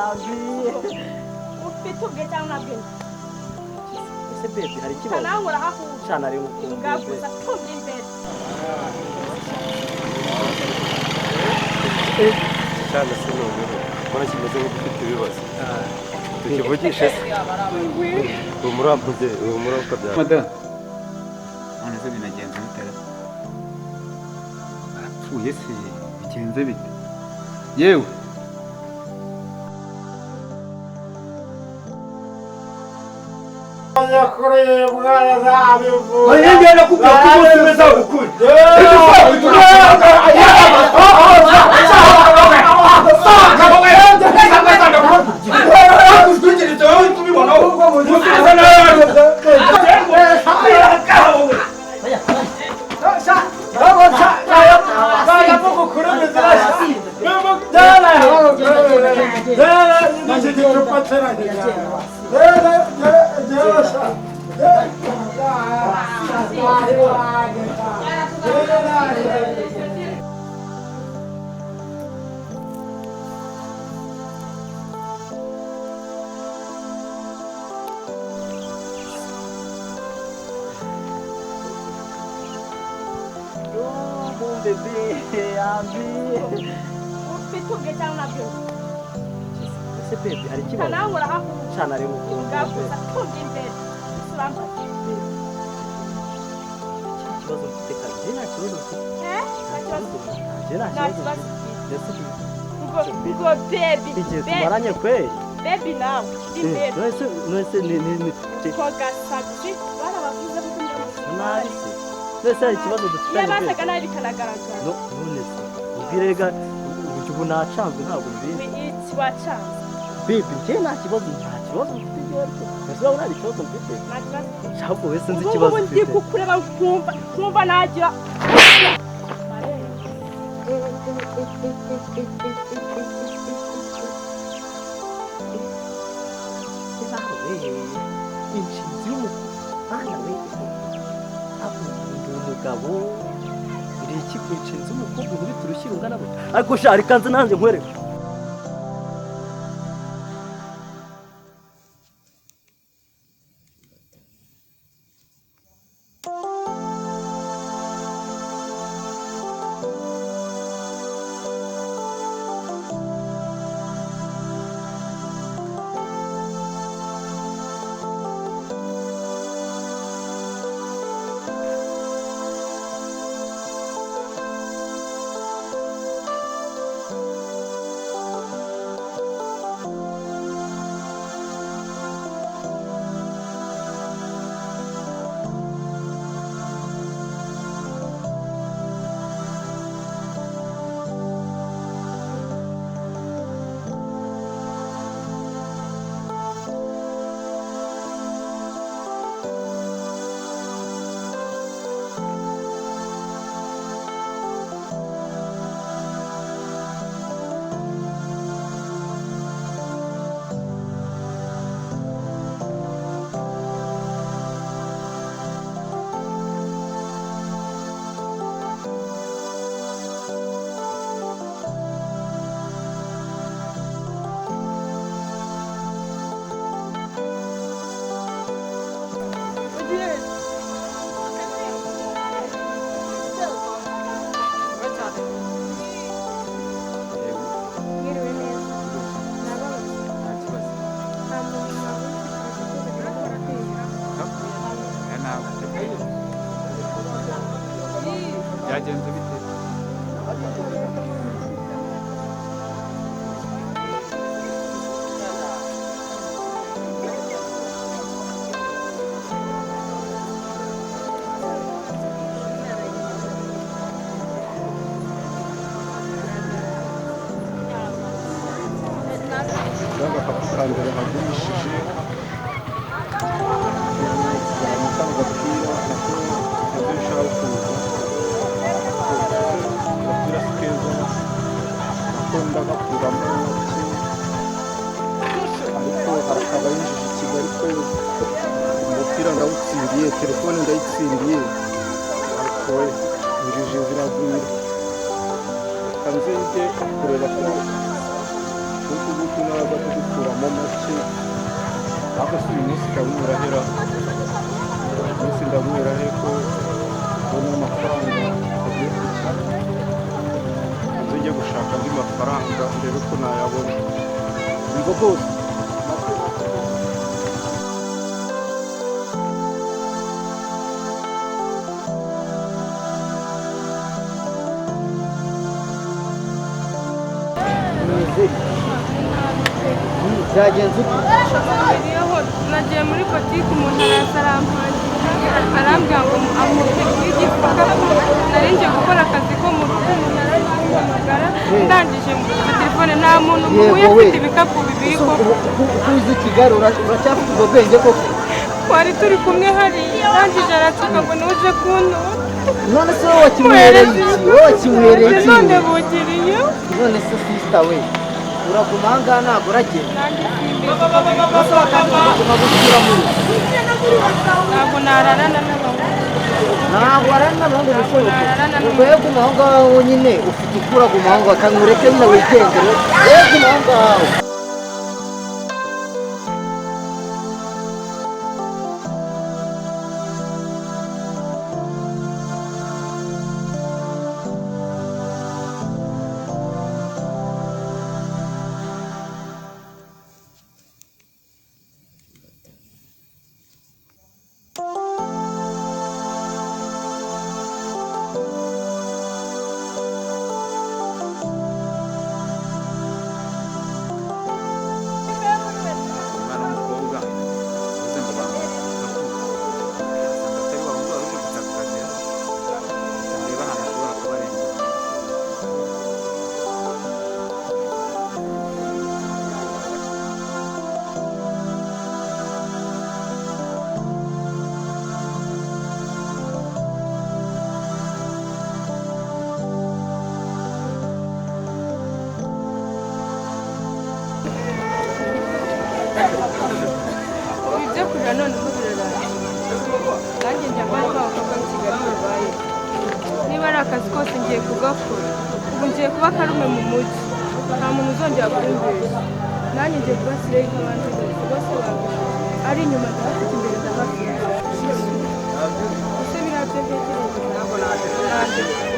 Yambi. Ufite ubwe cyangwa ntabwenge? Ese baby hari ikibazo? Nawe urahahura. Cyane ari ngukumbuye. Ngaguza tumye imbere. Cyane se noneho mbona kimeze nk'igifite ibibazo. Tukivugishe se. Humura mpuze, humura ukabyara. Madam. None se binagenze bite? Arapfuye se bigenze bite? Yewe. Ufite ubwe cyangwa ntabwenge? Ese baby hari ikibazo? Nawe urahahura. Cyane ari ngukumbuye. Ngaguza tumye imbere. Urambaza. Ikibazo mfite kandi nta kibazo mfite. Nta kibazo. Nta kibazo mfite. Ngo baby. Igihe tumaranye kweli. Baby nawe. Imbere. None se ni kogasabye barabavuze ko nabi se. None se hari ikibazo dufitanye. Yabasaga nabi bikanagaragara. No, none se. Ubwirega ubu nacanzwe ntabwo mbizi. Iki wacanze? Baby, njye nta kibazo mfite rwose. Ese wowe nta kibazo mfite? Nta kibazo. Ahubwo wese nzi ikibazo mfite. Ubu ndi kukureba nkumva nagira. Inshinzi y'umwana we akunda umugabo iri iki ku inshinzi y'umukobwa nkubita urushyi rungana gutya ariko sha reka nze nanjye nkwereke. Byagenze bite? Agakapu bagurishije agapira nako nabyo bishobora kuza agapira si keza nako ndagakuramo make ariko harakaba yinjije i Kigali ko umupira ndawutsindiye telefone ndayitsindiye ariko injiji ziragwira reka nze njye kureba ko utu ngutu naza kudutsinda. Ndakuramo make ariko si uyu munsi ndabumwira hera, uyu munsi ndabumwira he ko mbona amafaranga agiye kujya, nze njye gushaka andi mafaranga ndebe ko nayabona. Ngo bose byagenze ute? Nagiye muri botike, umuntu araza arampangira, arambwira ngo amuhe igikapu. Nari ngiye gukora akazi ko mu rugo, umuntu arampamagara, ndangije mufata telefone, nta muntu muhuye afite ibikapu bibiri koko. Uko uzi Kigali uracyafite ubwo bwenge koko? Twari turi kumwe hariya, ndangije aransuka ngo ntuje kuntora. None se wowe wakimuhereye iki? Wowe wakimuhereye iki? None bugiriye. None se sister we, uraguma aha ngaha ntabwo uragenda? Ntabwo nararana n'abahungu. Ntabwo wararana n'abahungu bishoboka. Ubwo rero guma aho ngaho nyine, ufite ukura, guma aho ngaho, kandi ureke nyine wigendere. Wowe guma aho ngaho. Ibyo kurira noneho birarangiye. Nanjye njya mbona ko abakobwa b'i Kigali babaye. Niba ari akazi kose ngiye kugakora. Ubu ngiye kuba karume mu mujyi. Nta muntu uzongera kumbeshya. Nanjye ngiye kuba sireyi nk'abandi bose. Bose bambeshya. Ari inyuma ndahafite, imbere ndahafite. Ese biriya byo ntekereza ntabwo nanjye nanjye mbonye.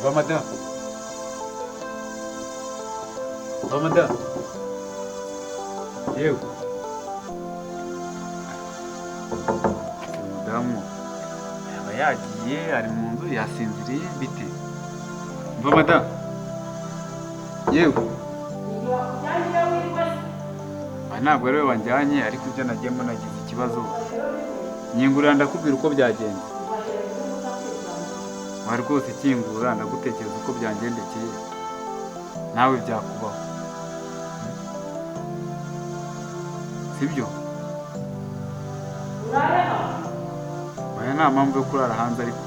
Va madame. Va madame. Yewe. Umudamu yaba yagiye ari mu nzu yasinziriye bite? Va madame. Yewe. Ntabwo ari we wanjyanye ariko ibyo nagiyemo nagize ikibazo. Nyingurira ndakubwira uko byagenze. Wari rwose ikingura ndagutekereza uko byangendekeye nawe byakubaho, sibyo? Oya, nta mpamvu yo kurara hanze ariko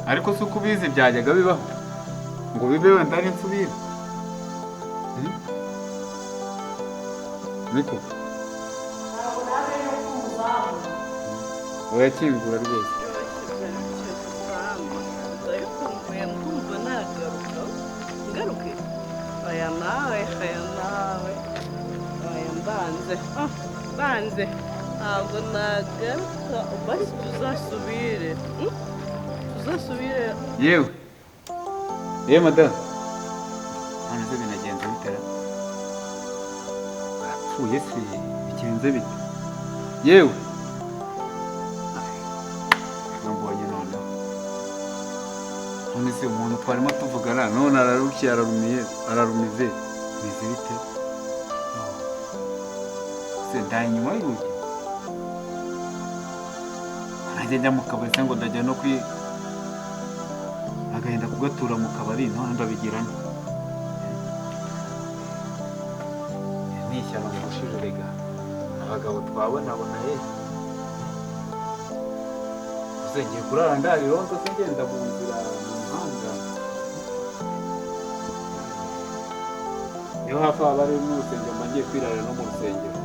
ariko si uko ubizi byajyaga bibaho ngo bibe wenda ari insubire. Niko Oya, kingura rwose. Oya nawe, oya nawe, oya ndanze, ndanze, ntabwo nagaruka. Basi tuzasubire, tuzasubire. Yewe yewe madamu, none se binagenze bitera barapfuye se bigenze bite? Yewe mbonye noneho, none se umuntu twarimo tuvugana none ararukiye ararumiye ararumize, bize bite? Se ndaye inyuma y'urugi nanjye njya mu kabari se ngo ndajya no kwi agahinda kugatura mu kabari, none ndabigira nte? Ni ishyano ngushije rega, abagabo twabonabona ye ngiye kurara ndara irondo se ngenda mu nzira mu muhanda, niyo hafi haba ari mu rusengero mba ngiye kwirarira no mu rusengero.